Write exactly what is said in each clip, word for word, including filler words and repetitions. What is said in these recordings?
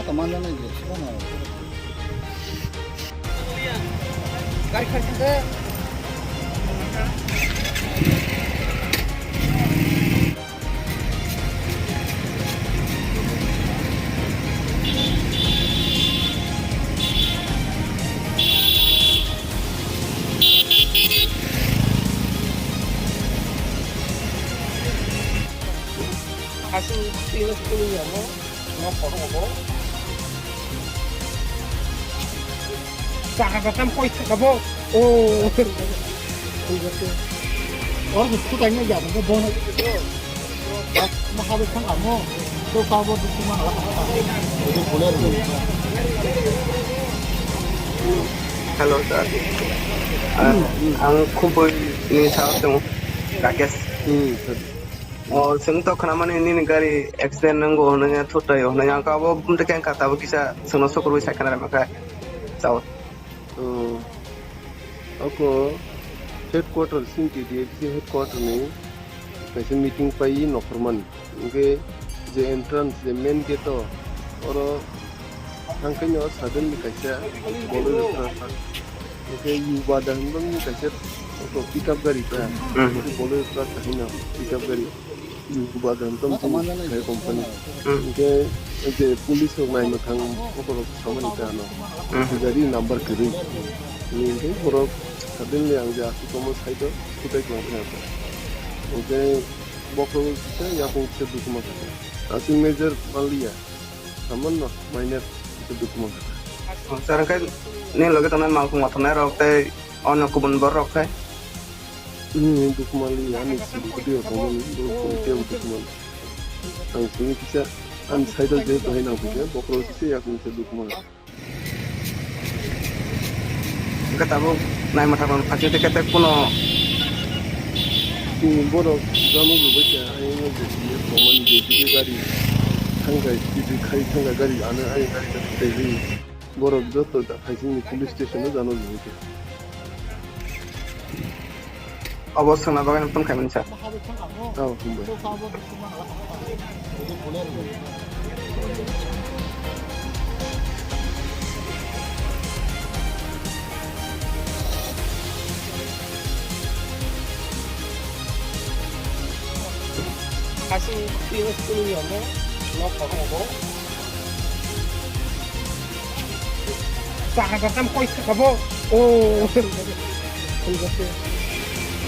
Tamanda na je, sibana. Gari kharkha khe. Asing tinggal sepuluh ya, no? Nok kotor kotor. Saka katam koi saka bo. Oh. Or tu tanya ya, bo bo. Mahabu sang amo. Tu kau bo tu cuma lah. Itu boleh tu. Hello, sir. Ah, ang Khumpui ni sao sung Rakesh. Hmm, sir. O, chwng to khwnamani nini gari accident wngo hwnwi, thutwi hwnwi, ang kabo bumtwi khe wngkha, tabuk kisa chwngno sukurwi sai khna rwma khe chao. O, oko headquarter, sini T D F C headquarter ni kaisa meeting pai nokhormani. Hwnkhe je entrance, je main gate o, oro thangkhe no suddenly kaisa Bolero truck, hwnkhe Yubada hinwi kaisa oko pickup gari ta, hmm, Bolero truck ta hino pickup gari. Bada tong tong khai company. Hmm. Hingke je police rok nai mwthang bokorok samani ta ano. Hmm. Gari number kwrwi. Hingke borok suddenly ang je aswk tongma side o kutai kwlangkha. Hingke bokorok kisa yakung kisa dukuma kha. Aswk major manliya. Samanno minor kisa dukuma kha. Sir, hingke ni loge tongnai malkhung mathongnai rok tei onno kubun borok rok khai. Hmm, dukmani, ani sibukti o tongmani, bo kung tei bo dukmani. Ang sini kisa, ani side o je bahai nang phikhe, bokhorok kisa yakung kisa dukmani. Hwnkhe tabuk naima thangma phaiching tei kete kuno. Hmm, borok jano lubai kha, ayang je je tongmani je je gari thangkha, speed khai thangkha gari, ano ayang gari tei borok joto da phaiching ni police station o jano lubai kha. Obo swngna bagwi phone khaimani sir. Oh, hambai. Asing tino sepuluh ya mo, nok kotor kotor. Saka katam koi saka bo. Oh. Thik ase.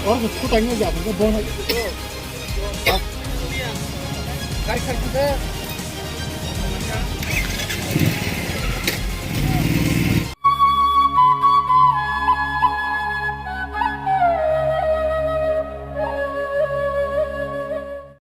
Or kutai no jabo bo na. Gari kharkha khe.